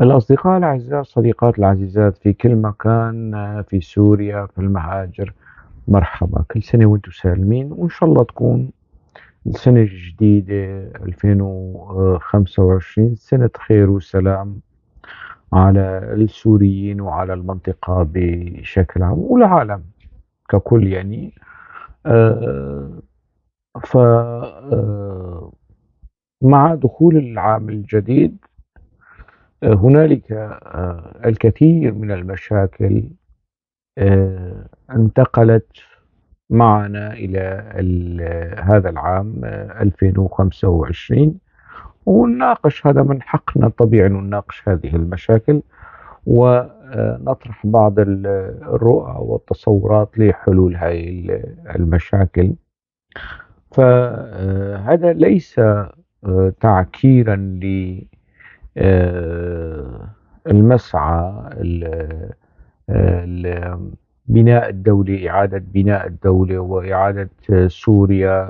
الأصدقاء الأعزاء، الصديقات العزيزات في كل مكان، في سوريا، في المهاجر، مرحبا. كل سنة وانتم سالمين، وإن شاء الله تكون السنة الجديدة 2025 سنة خير وسلام على السوريين وعلى المنطقة بشكل عام والعالم ككل. ف مع دخول العام الجديد هنالك الكثير من المشاكل انتقلت معنا إلى هذا العام 2025، ونناقش هذا من حقنا الطبيعي أن نناقش هذه المشاكل ونطرح بعض الرؤى والتصورات لحلول هذه المشاكل. فهذا ليس تعكيرا للمسعى بناء الدولة، إعادة بناء الدولة وإعادة سوريا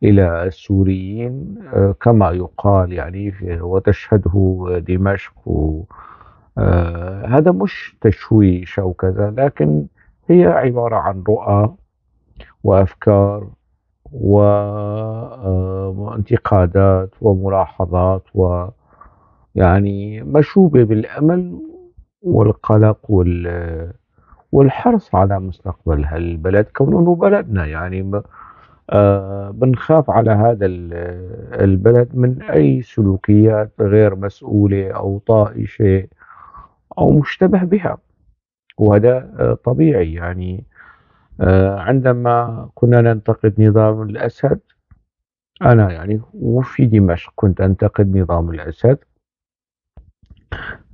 إلى السوريين كما يقال وتشهده دمشق. هذا مش تشويش أو كذا، لكن هي عبارة عن رؤى وأفكار وانتقادات وملاحظات مشوبة بالأمل والقلق والحرص على مستقبل هالبلد، كونه بلدنا. بنخاف على هذا البلد من أي سلوكيات غير مسؤولة أو طائشة أو مشتبه بها، وهذا طبيعي. عندما كنا ننتقد نظام الأسد، أنا وفي دمشق كنت أنتقد نظام الأسد،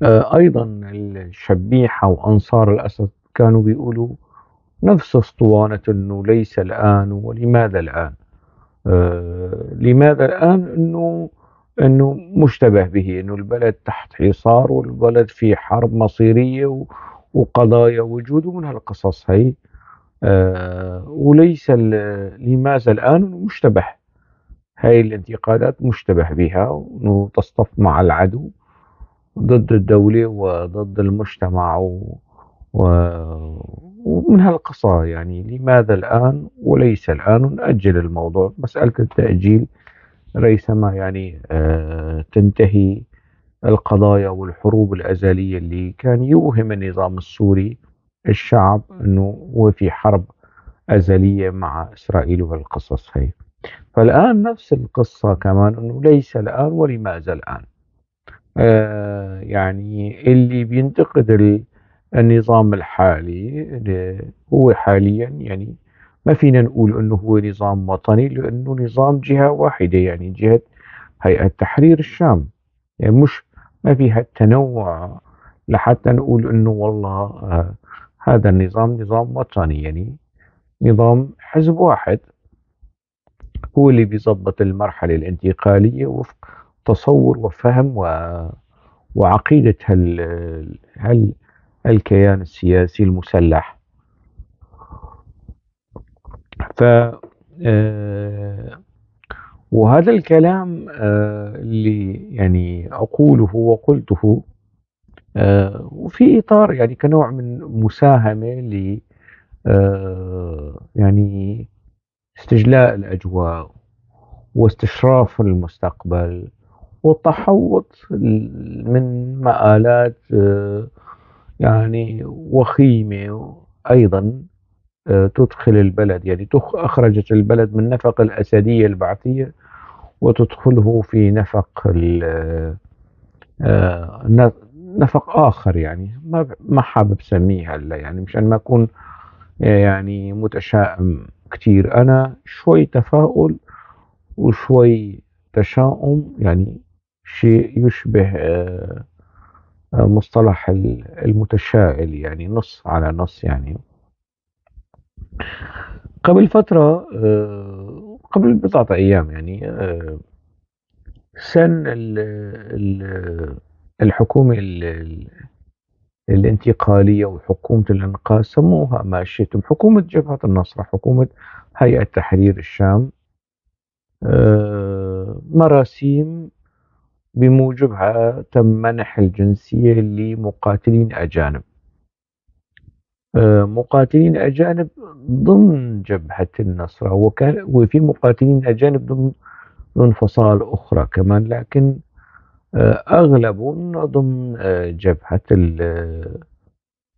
أيضا الشبيحة وأنصار الأسد كانوا بيقولوا نفس اسطوانة أنه ليس الآن ولماذا الآن؟ لماذا الآن؟ أنه مشتبه به، أنه البلد تحت حصار والبلد في حرب مصيرية وقضايا وجود ومن هالقصص هي. وليس لماذا الآن؟ مشتبه، هاي الانتقادات مشتبه بها، أنه تصطف مع العدو ضد الدولة وضد المجتمع ومن هالقصة. لماذا الآن وليس الآن؟ نأجل الموضوع. مسألة التأجيل ريثما تنتهي القضايا والحروب الأزلية اللي كان يوهم النظام السوري الشعب أنه هو في حرب أزلية مع إسرائيل وهالقصص هي. فالآن نفس القصة كمان، أنه ليس الآن ولماذا الآن؟ اللي بينتقد النظام الحالي اللي هو حاليا ما فينا نقول أنه هو نظام وطني، لأنه نظام جهة واحدة، يعني جهة هيئة تحرير الشام، مش ما فيها التنوع لحتى نقول أنه والله هذا النظام نظام وطني. نظام حزب واحد هو اللي بيظبط المرحلة الانتقالية وفق تصور وفهم وعقيدة الكيان السياسي المسلح. وهذا الكلام اللي أقوله وقلته، وفي إطار كنوع من مساهمة ل استجلاء الأجواء واستشراف المستقبل والتحوط من مآلات وخيمة أيضا، تدخل البلد، أخرجت البلد من نفق الأسدية البعثية وتدخله في نفق آخر، ما حابب سميه هلا، مشان ما أكون متشائم كتير. أنا شوي تفاؤل وشوي تشاؤم، شيء يشبه مصطلح المتشائل، نص على نص. قبل فترة، قبل بضعة أيام، سن الحكومة الانتقالية وحكومة الإنقاذ، سموها ما شئتم، حكومة جبهة النصرة، حكومة هيئة تحرير الشام، مراسيم بموجبها تم منح الجنسية لمقاتلين أجانب، مقاتلين أجانب ضمن جبهة النصرة، وفي مقاتلين أجانب ضمن فصائل أخرى كمان، لكن أغلبهم ضمن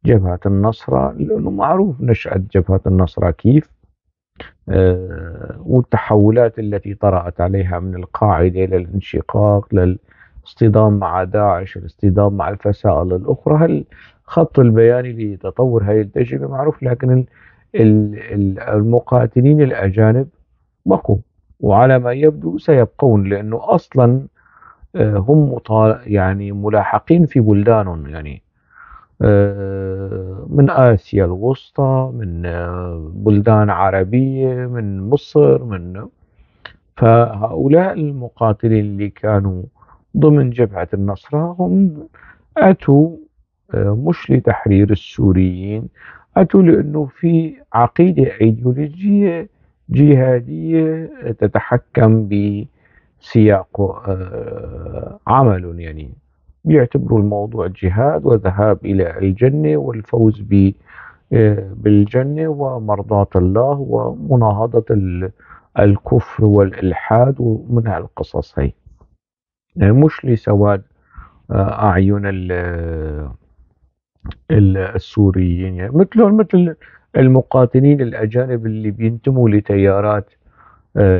جبهة النصرة، لأنه معروف نشأة جبهة النصرة كيف، والتحولات التي طرأت عليها من القاعدة للانشقاق للاصطدام مع داعش، الاصطدام مع الفصائل الأخرى. الخط البياني لتطور هذه التجربة معروف، لكن المقاتلين الأجانب بقوا، وعلى ما يبدو سيبقون، لأنه أصلا هم ملاحقين في بلدانهم، من آسيا الوسطى، من بلدان عربية، من مصر، فهؤلاء المقاتلين اللي كانوا ضمن جبهة النصرة هم أتوا مش لتحرير السوريين، أتوا لأنه في عقيدة أيديولوجية جهادية تتحكم بسياق عملهم، بيعتبروا الموضوع جهاد وذهاب إلى الجنة والفوز بالجنة ومرضاة الله ومناهضة الكفر والإلحاد ومن هالقصص هي، مش لسواد أعين السوريين، مثل المقاتلين الأجانب اللي بينتموا لتيارات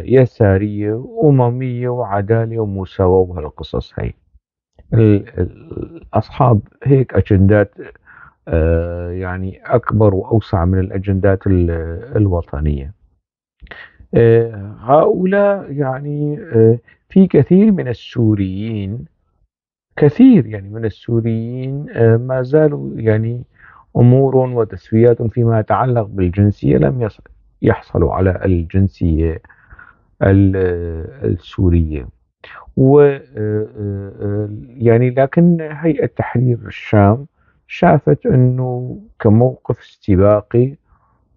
يسارية وأممية وعدالة ومساواة وهالقصص هي. أصحاب هيك أجندات أكبر وأوسع من الأجندات الوطنية. هؤلاء في كثير من السوريين، كثير من السوريين ما زالوا أمور وتسويات فيما يتعلق بالجنسية لم يحصلوا على الجنسية السورية. لكن هيئة تحرير الشام شافت أنه كموقف استباقي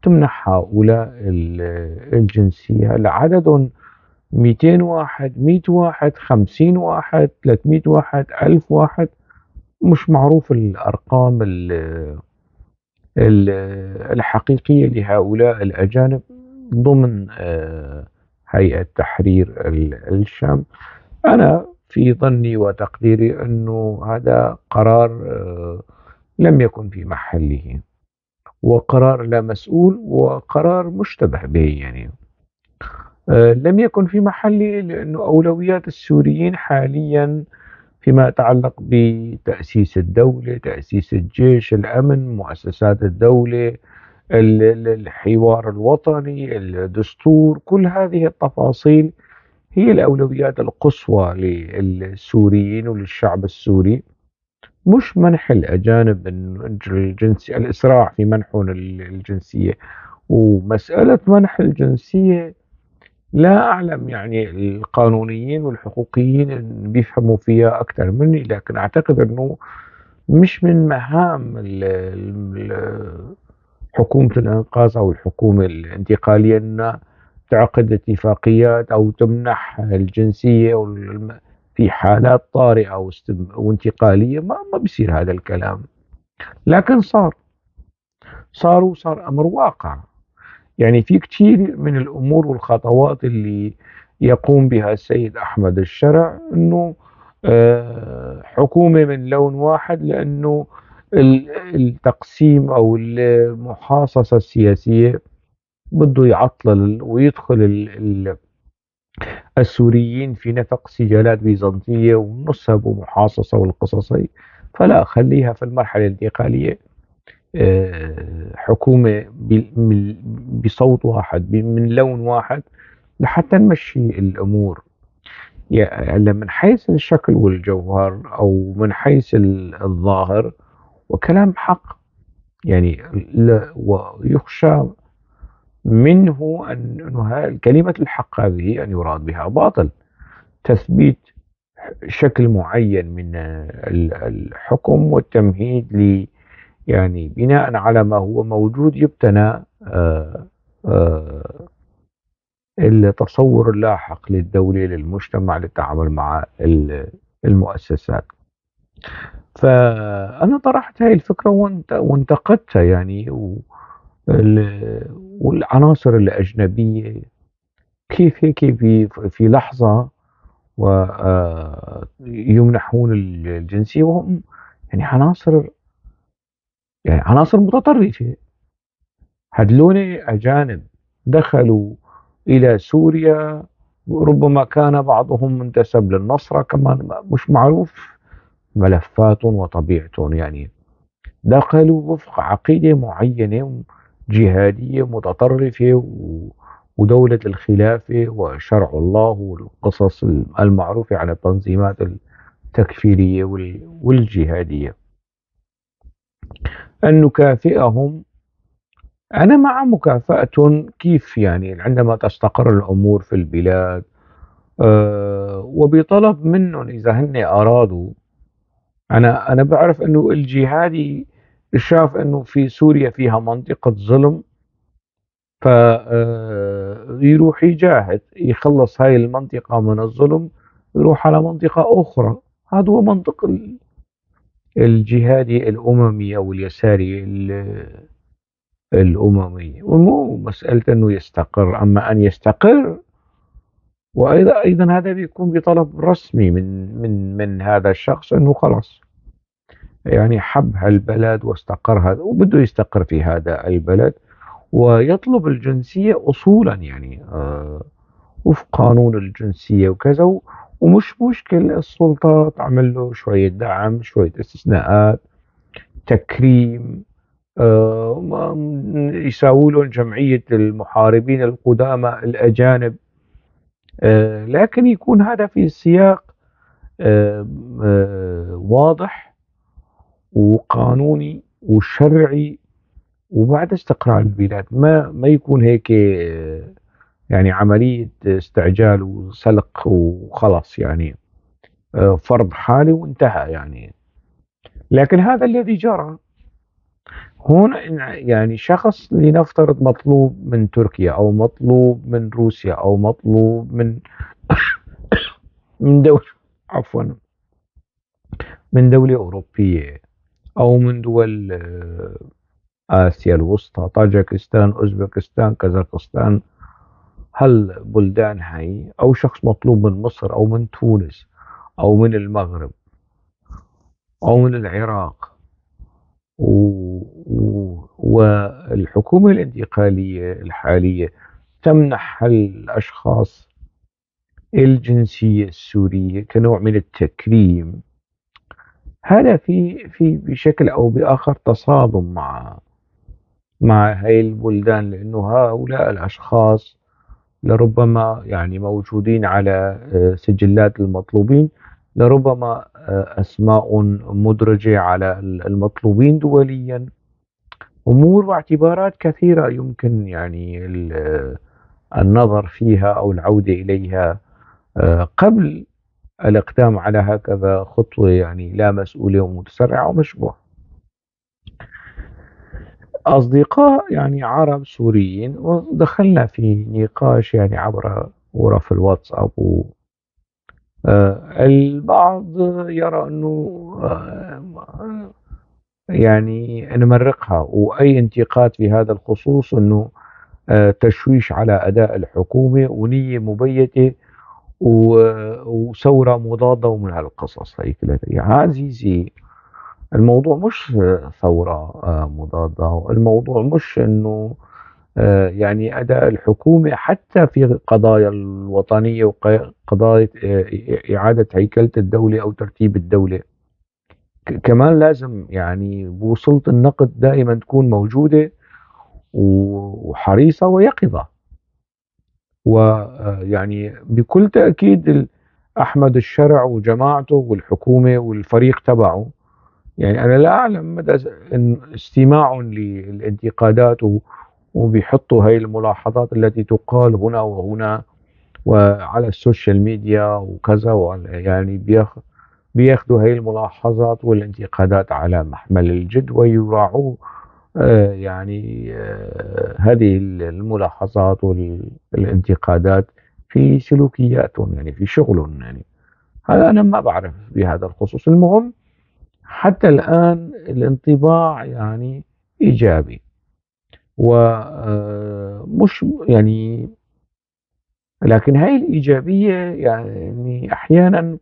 تمنح هؤلاء الجنسية. العدد 200 واحد، 100 واحد، 50 واحد، 300 واحد، 1000 واحد، مش معروف الأرقام الحقيقية لهؤلاء الأجانب ضمن هيئة تحرير الشام. أنا في ظني وتقديري أنه هذا قرار لم يكن في محله، وقرار لا مسؤول، وقرار مشتبه به. لم يكن في محله لأنه أولويات السوريين حاليا فيما يتعلق بتأسيس الدولة، تأسيس الجيش، الأمن، مؤسسات الدولة، الحوار الوطني، الدستور، كل هذه التفاصيل هي الأولويات القصوى للسوريين وللشعب السوري، مش منح الأجانب الجنسية، الإسراع في منحهم الجنسية. ومسألة منح الجنسية لا أعلم القانونيين والحقوقيين بيفهموا فيها أكثر مني، لكن أعتقد أنه مش من مهام حكومة الإنقاذ أو الحكومة الانتقالية أنها تعقد اتفاقيات أو تمنح الجنسية في حالات طارئة وانتقالية. ما بيصير هذا الكلام، لكن صار أمر واقع. في كثير من الأمور والخطوات اللي يقوم بها السيد أحمد الشرع أنه حكومة من لون واحد، لأنه التقسيم أو المحاصصة السياسية بده يعطل ويدخل السوريين في نفق سجالات بيزنطية ونصب ومحاصصة والقصص هي. فلا، خليها في المرحلة الانتقالية، حكومة بصوت واحد، من لون واحد، لحتى نمشي الأمور. من حيث الشكل والجوهر أو من حيث الظاهر وكلام حق، ويخشى منه أن كلمة الحق هذه أن يراد بها باطل، تثبيت شكل معين من الحكم والتمهيد ل بناء على ما هو موجود يبتنى التصور اللاحق للدولة، للمجتمع، للتعامل مع المؤسسات. فأنا طرحت هاي الفكرة وانتقدتها يعني، والعناصر الأجنبية كيف هيك في لحظة ويمنحون الجنسية وهم يعني عناصر متطرفة. هدلون أجانب دخلوا إلى سوريا، وربما كان بعضهم منتسب للنصرة كمان، مش معروف ملفاتهم وطبيعتهم، يعني دخلوا وفق عقيدة معينة جهادية متطرفة ودولة الخلافة وشرع الله والقصص المعروفة عن التنظيمات التكفيرية والجهادية. أن نكافئهم، أنا مع مكافأتهم كيف يعني عندما تستقر الأمور في البلاد، وبطلب منهم إذا هن أرادوا. أنا بعرف أنه الجهادي شاف أنه في سوريا فيها منطقة ظلم، يروح يجاهد يخلص هاي المنطقة من الظلم، يروح على منطقة أخرى. هذا هو منطق الجهادي الأممي أو اليساري الأممي، ومو مسألة أنه يستقر. أما أن يستقر، وأيضا هذا بيكون بطلب رسمي من هذا الشخص أنه خلاص حب هالبلد واستقر هذا وبده يستقر في هذا البلد ويطلب الجنسية أصولا، وفق قانون الجنسية وكذا، ومش مشكل السلطة تعمل له شوية دعم، شوية استثناءات، تكريم، يساووا لهم جمعية المحاربين القدامى الأجانب، لكن يكون هذا في سياق واضح وقانوني وشرعي، وبعد استقرار البلاد ما يكون هيك عملية استعجال وسلق وخلاص، فرض حالي وانتهى. لكن هذا الذي جرى هون، شخص لنفترض مطلوب من تركيا أو مطلوب من روسيا أو مطلوب من دولة، عفوا، من دولة أوروبية أو من دول آسيا الوسطى، طاجكستان، أوزبكستان، كازاخستان، هالبلدان هاي، أو شخص مطلوب من مصر أو من تونس أو من المغرب أو من العراق، والحكومة الانتقالية الحالية تمنح هالأشخاص الجنسية السورية كنوع من التكريم. هذا في بشكل أو بآخر تصادم مع هاي البلدان، لأنه هؤلاء الأشخاص لربما موجودين على سجلات المطلوبين، لربما أسماء مدرجة على المطلوبين دوليا، أمور واعتبارات كثيرة يمكن النظر فيها أو العودة إليها قبل الإقدام على هكذا خطوة لا مسؤولة ومتسرعة ومشبوهة. أصدقاء عرب سوريين ودخلنا في نقاش عبر غرف الواتساب، البعض يرى أنه نمرقها، وأي انتقاد في هذا الخصوص أنه تشويش على أداء الحكومة ونية مبيتة وثورة مضادة ومن هالقصص هي كلها. يا عزيزي، الموضوع مش ثورة مضادة، الموضوع مش أنه أداء الحكومة حتى في قضايا الوطنية وقضايا إعادة هيكلة الدولة أو ترتيب الدولة، كمان لازم بوصلة النقد دائما تكون موجودة وحريصة ويقظة. بكل تأكيد أحمد الشرع وجماعته والحكومة والفريق تبعه، أنا لا أعلم مدى استماعهم للانتقادات وبيحطوا هاي الملاحظات التي تقال هنا وهنا وعلى السوشيال ميديا وكذا، بياخدوا هاي الملاحظات والانتقادات على محمل الجد ويراعوا هذه الملاحظات والانتقادات في سلوكياتهم، في شغلهم. هذا أنا ما بعرف بهذا الخصوص. المهم حتى الآن الانطباع يعني إيجابي، ومش يعني، لكن هاي الإيجابية يعني أحيانا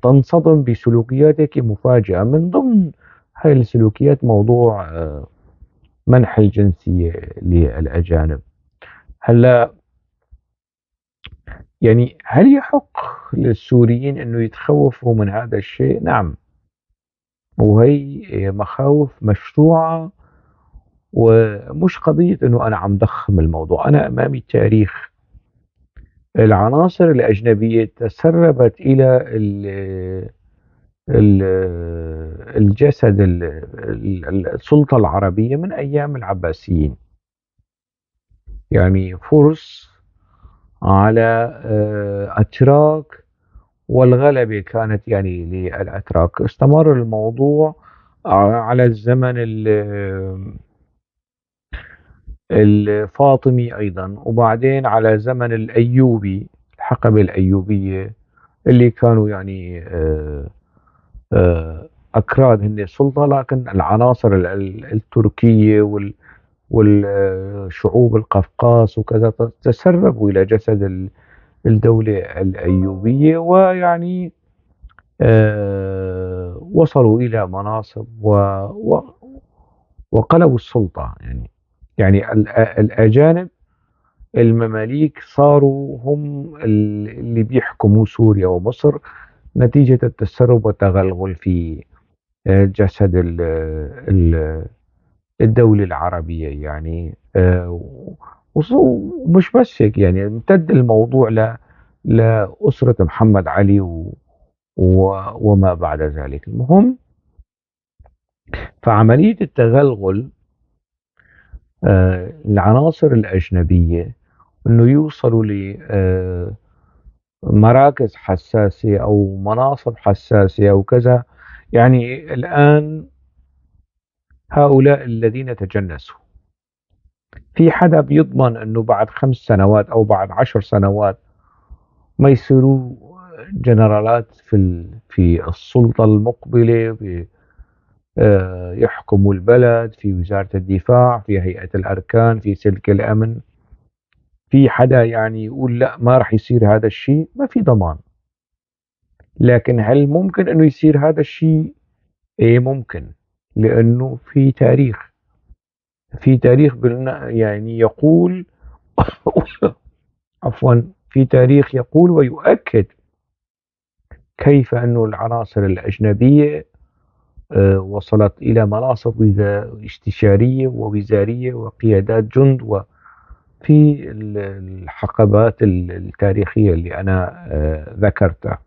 تنصدم بسلوكيات هيك مفاجئة. من ضمن هاي السلوكيات موضوع منح الجنسية للأجانب. هلا يعني هل يحق للسوريين أنه يتخوفوا من هذا الشيء؟ نعم، وهي مخاوف مشروعة، ومش قضية أنه أنا عم ضخم الموضوع. أنا أمامي التاريخ، العناصر الأجنبية تسربت إلى الجسد السلطة العربية من أيام العباسيين، يعني فرس على أتراك، والغلبة كانت يعني للأتراك. استمر الموضوع على الزمن الفاطمي أيضا، وبعدين على زمن الأيوبي، الحقبة الأيوبية اللي كانوا يعني أكراد هن السلطة، لكن العناصر التركية والشعوب القفقاس وكذا تسربوا إلى جسد الدولة الأيوبية، ويعني وصلوا إلى مناصب وقلبوا السلطة. يعني الأجانب المماليك صاروا هم اللي بيحكموا سوريا ومصر نتيجة التسرب والتغلغل في جسد الدولة العربية. ومش بس هيك، امتد الموضوع لأسرة محمد علي وما بعد ذلك. المهم فعملية التغلغل العناصر الأجنبية أنه يوصلوا ل مراكز حساسة أو مناصب حساسة أو كذا. الآن هؤلاء الذين تجنسوا، في حدا بيضمن أنه بعد 5 سنوات أو بعد 10 سنوات ما يصيروا جنرالات في السلطة المقبلة، يحكموا البلد في وزارة الدفاع، في هيئة الأركان، في سلك الأمن؟ في حدا يقول لا ما رح يصير هذا الشيء؟ ما في ضمان. لكن هل ممكن أنه يصير هذا الشيء؟ إيه ممكن، لأنه في تاريخ، في تاريخ يعني يقول عفوا، في تاريخ يقول ويؤكد كيف أنه العناصر الأجنبية وصلت إلى مناصب استشارية ووزارية وقيادات جند وفي الحقبات التاريخية اللي أنا ذكرتها.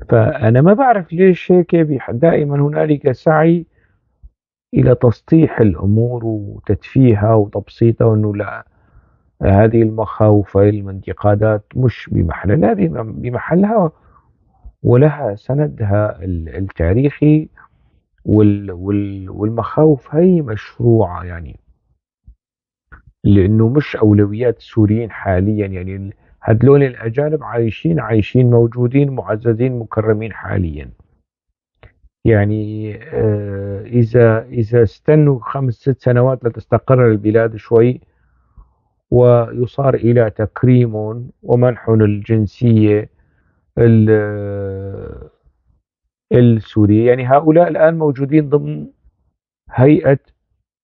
فأنا ما بعرف ليش هيك دائما هنالك سعي إلى تسطيح الأمور وتدفيها وتبسيطها، وأنه لا هذه المخاوف هذه الانتقادات مش بمحلها. لا، بمحلها ولها سندها التاريخي، والمخاوف هي مشروعة، لأنه مش أولويات السوريين حاليا. هدول الأجانب عايشين موجودين معززين مكرمين حاليا. إذا استنوا 5-6 سنوات لتستقر البلاد شوي ويصار إلى تكريم ومنح الجنسية السورية. هؤلاء الآن موجودين ضمن هيئة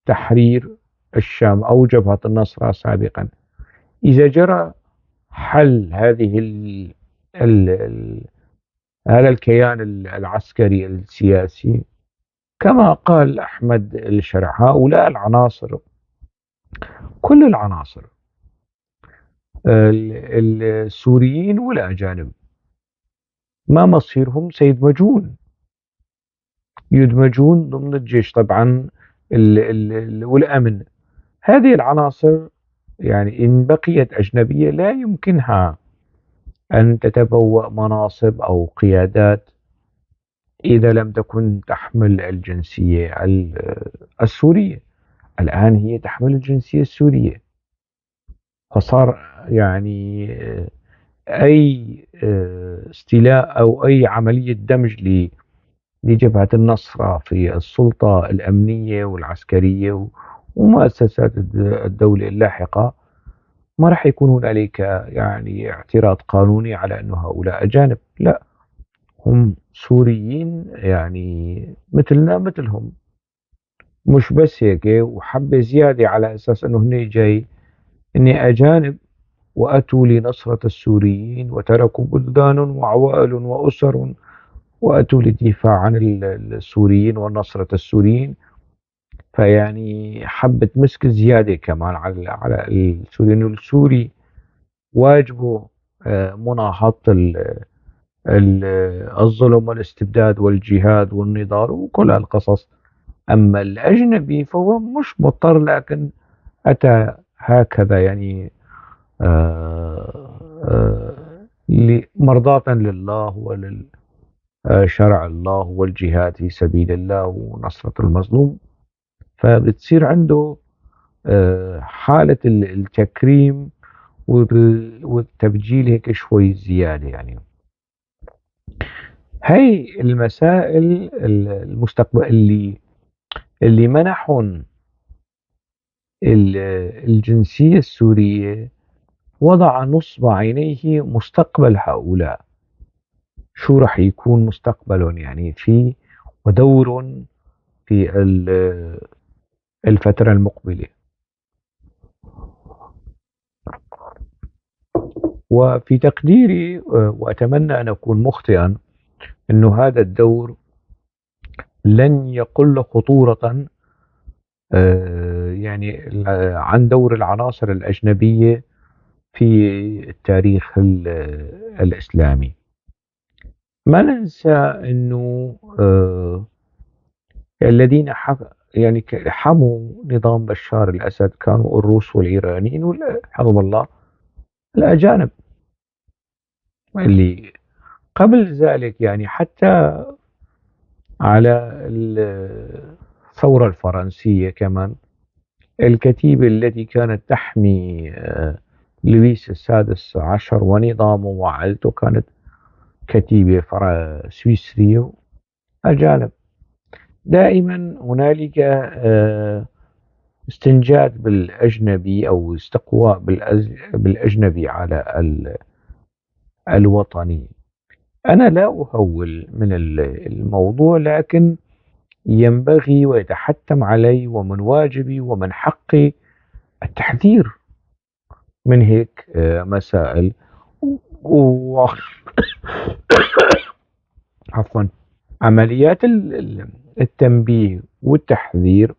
تحرير الشام أو جبهة النصرة سابقا. إذا جرى حل هذا الكيان العسكري السياسي كما قال أحمد الشرع، هؤلاء العناصر كل العناصر السوريين والأجانب ما مصيرهم؟ سيدمجون، يدمجون ضمن الجيش طبعا والأمن. هذه العناصر إن بقيت أجنبية لا يمكنها أن تتبوأ مناصب أو قيادات إذا لم تكن تحمل الجنسية السورية. الآن هي تحمل الجنسية السورية، فصار أي استيلاء أو أي عملية دمج لجبهة النصرة في السلطة الأمنية والعسكرية ومؤسسات الدولة اللاحقة، ما راح يكون هنالك يعني اعتراض قانوني على أنه هؤلاء أجانب، لا، هم سوريين يعني مثلنا مثلهم. مش بس هيك، وحبة زيادة على أساس أنه هن جاي هن أجانب وأتوا لنصرة السوريين وتركوا بلدانهم وعوائلهم وأسرهم وأتوا للدفاع عن السوريين ونصرة السوريين. فيعني حبة مسك زيادة كمان على السوريين. السوري واجبه مناهضة الظلم والاستبداد والجهاد والنضال وكل هالقصص. أما الأجنبي فهو مش مضطر، لكن أتى هكذا مرضاة لله وللشرع الله والجهاد في سبيل الله ونصرة المظلوم. فبتصير عنده حالة التكريم والتبجيل هيك شوي زيادة. يعني هاي المسائل المستقبل اللي منحهم الجنسية السورية وضع نصب عينيه مستقبل هؤلاء، شو رح يكون مستقبلهم يعني في ودورهم في الفترة المقبلة. وفي تقديري، وأتمنى أن أكون مخطئا، أنه هذا الدور لن يقل خطورة يعني عن دور العناصر الأجنبية في التاريخ الإسلامي. ما ننسى أنه الذين حموا نظام بشار الأسد كانوا الروس والإيرانيين حفظ الله الأجانب اللي قبل ذلك، يعني حتى على الثورة الفرنسية كمان الكتيبة التي كانت تحمي لويس السادس عشر ونظامه وعائلته كانت كتيبة سويسرية أجانب. دائما هنالك استنجاد بالأجنبي أو استقواء بالأجنبي على الوطني. أنا لا أهول من الموضوع، لكن ينبغي ويتحتم علي ومن واجبي ومن حقي التحذير من هيك مسائل. عفوا، عمليات التنبيه والتحذير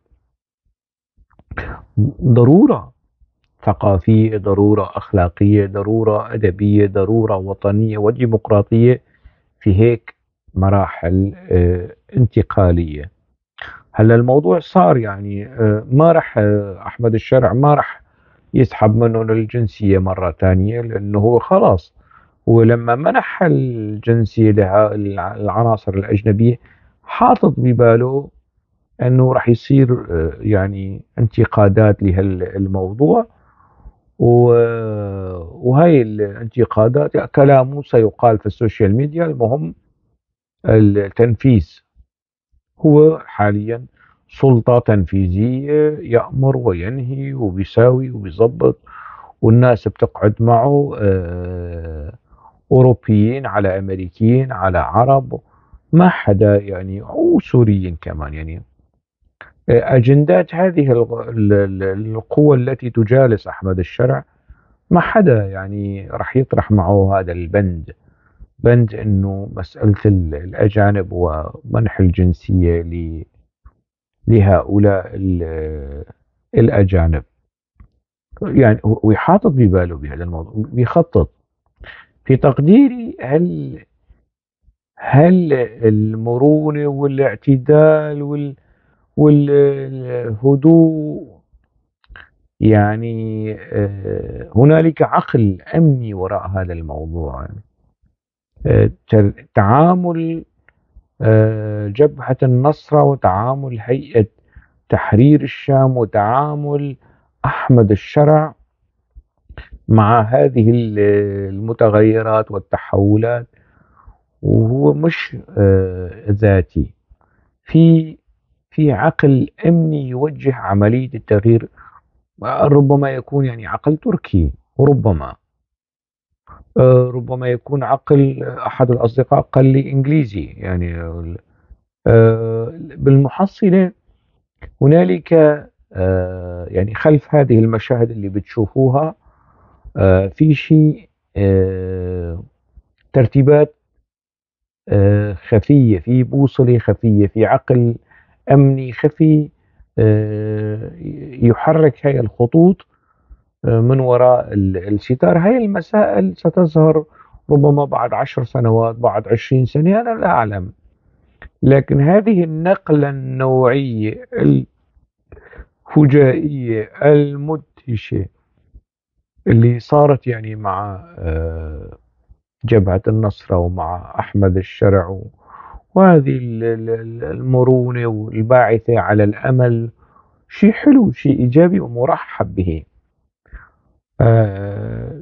ضرورة ثقافية، ضرورة أخلاقية، ضرورة أدبية، ضرورة وطنية وديمقراطية في هيك مراحل انتقالية. هلا الموضوع صار ما رح، أحمد الشرع ما رح يسحب منه الجنسية مرة تانية، لأنه هو خلاص هو لما منح الجنسية للعناصر الأجنبية حاطط بباله أنه رح يصير انتقادات لهالموضوع، وهي الانتقادات كلامه سيقال في السوشيال ميديا. المهم التنفيذ، هو حاليا سلطة تنفيذية يأمر وينهي وبيساوي وبيظبط، والناس بتقعد معه، أوروبيين على أمريكيين على عرب، ما حدا وسوريين كمان. أجندات هذه القوى التي تجالس أحمد الشرع ما حدا رح يطرح معه هذا البند، بند إنه مسألة الأجانب ومنح الجنسية لهؤلاء الأجانب. ويحاطط بباله بهذا الموضوع، بيخطط. في تقديري هل المرونة والاعتدال والهدوء، هنالك عقل أمني وراء هذا الموضوع. تعامل جبهة النصرة وتعامل هيئة تحرير الشام وتعامل أحمد الشرع مع هذه المتغيرات والتحولات، وهو مش ذاتي. في عقل أمني يوجه عملية التغيير، ربما يكون يعني عقل تركي، ربما يكون عقل أحد الأصدقاء قال لي إنجليزي. بالمحصلة هنالك خلف هذه المشاهد اللي بتشوفوها في شيء، ترتيبات خفية، في بوصلة خفية، في عقل أمني خفي يحرك هاي الخطوط من وراء الستار. هاي المسائل ستظهر ربما بعد 10 سنوات، بعد 20 سنة، أنا لا أعلم، لكن هذه النقلة النوعية الفجائية المدهشة اللي صارت مع جبهة النصرة ومع أحمد الشرع وهذه المرونة والباعثة على الأمل، شيء حلو، شيء إيجابي ومرحب به،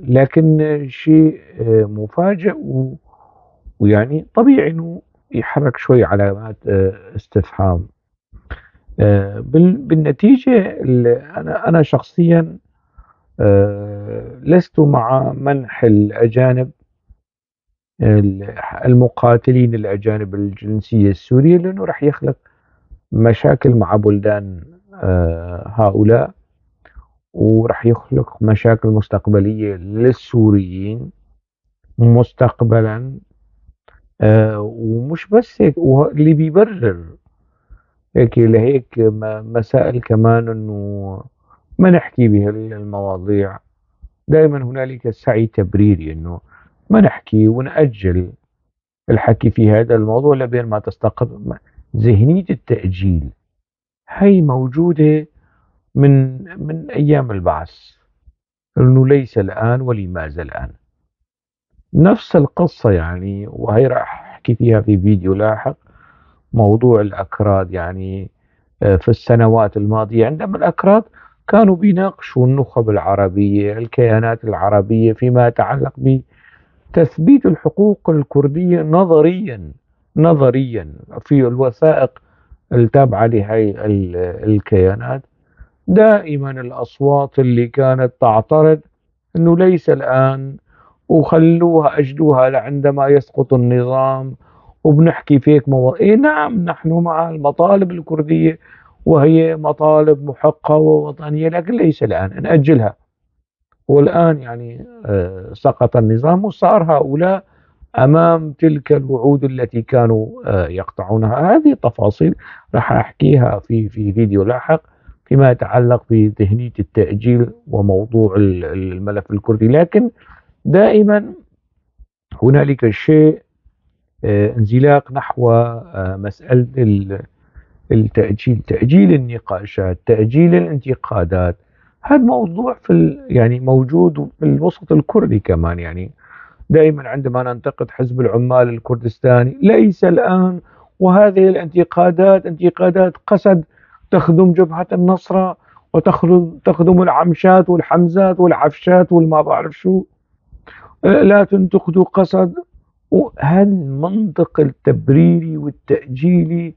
لكن شيء مفاجئ ويعني طبيعي إنه يحرك شوي علامات استفهام. بالنتيجة أنا شخصيا لست مع منح الأجانب المقاتلين الأجانب الجنسية السورية، لأنه رح يخلق مشاكل مع بلدان هؤلاء، ورح يخلق مشاكل مستقبلية للسوريين مستقبلا. ومش بس هيك، واللي بيبرر هيك لهيك مسائل كمان إنه ما نحكي بهالمواضيع، دائما هنالك سعي تبريري إنه ما نحكي ونأجل الحكي في هذا الموضوع لبين ما تستقر. ذهنية التأجيل هي موجودة من أيام البعث، إنه ليس الآن ولماذا الآن. نفس القصة وهي راح أحكي فيها في فيديو لاحق، موضوع الأكراد في السنوات الماضية عندما الأكراد كانوا بيناقشوا النخب العربية، الكيانات العربية فيما يتعلق بتثبيت الحقوق الكردية نظريا في الوثائق التابعة لهي الكيانات. دائما الأصوات اللي كانت تعترض أنه ليس الآن وخلوها أجلوها لعندما يسقط النظام وبنحكي فيك مواضيع. إيه نعم، نحن مع المطالب الكردية وهي مطالب محقة ووطنية، لكن ليس الآن، نأجلها. والآن سقط النظام وصار هؤلاء أمام تلك الوعود التي كانوا يقطعونها. هذه التفاصيل راح أحكيها في فيديو لاحق فيما يتعلق بذهنية التأجيل وموضوع الملف الكردي. لكن دائما هنالك شيء انزلاق نحو مسألة التأجيل، تأجيل النقاشات، تأجيل الانتقادات. هذا موضوع موجود في الوسط الكردي كمان. دائما عندما ننتقد حزب العمال الكردستاني ليس الآن، وهذه الانتقادات انتقادات قسد تخدم جبهة النصرة وتخدم العمشات والحمزات والعفشات والما بعرف شو، لا تنتقدوا قسد. وهالمنطق التبريري والتأجيلي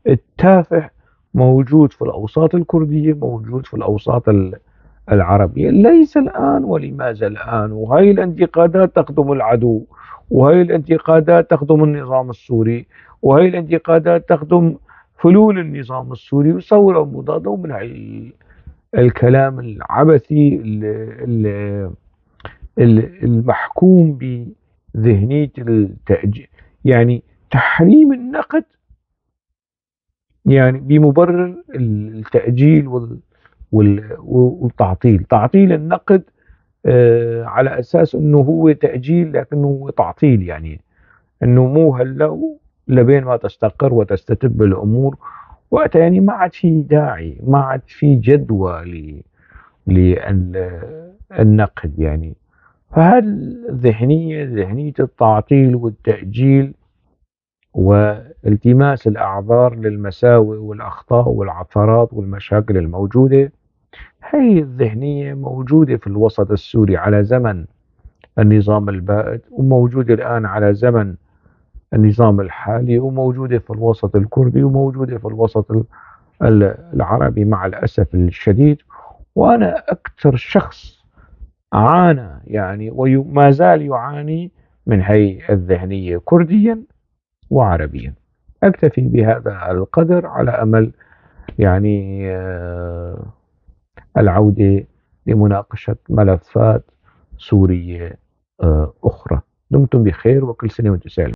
التافه موجود في الأوساط الكردية، موجود في الأوساط العربية. ليس الآن ولماذا الآن، وهي الانتقادات تخدم العدو، وهي الانتقادات تخدم النظام السوري، وهي الانتقادات تخدم فلول النظام السوري وثورة مضادة، ومن الكلام العبثي المحكوم بذهنية التأجيل. تحريم النقد بمبرر التأجيل والتعطيل، تعطيل النقد على أساس أنه هو تأجيل لكنه هو تعطيل، يعني أنه مو هلأ لبين ما تستقر وتستتب الأمور وقتها، ما عاد في داعي، ما عاد في جدوى للنقد. فهالذهنية، ذهنية التعطيل والتأجيل والتماس الأعذار للمساوئ والأخطاء والعثرات والمشاكل الموجودة، هي الذهنية موجودة في الوسط السوري على زمن النظام البائد، وموجودة الآن على زمن النظام الحالي، وموجودة في الوسط الكردي، وموجودة في الوسط العربي مع الأسف الشديد. وأنا أكثر شخص عانى وما زال يعاني من هي الذهنية كرديا وعربيا. أكتفي بهذا القدر على أمل العودة لمناقشة ملفات سورية أخرى. دمتم بخير وكل سنة وأنتم سالمين.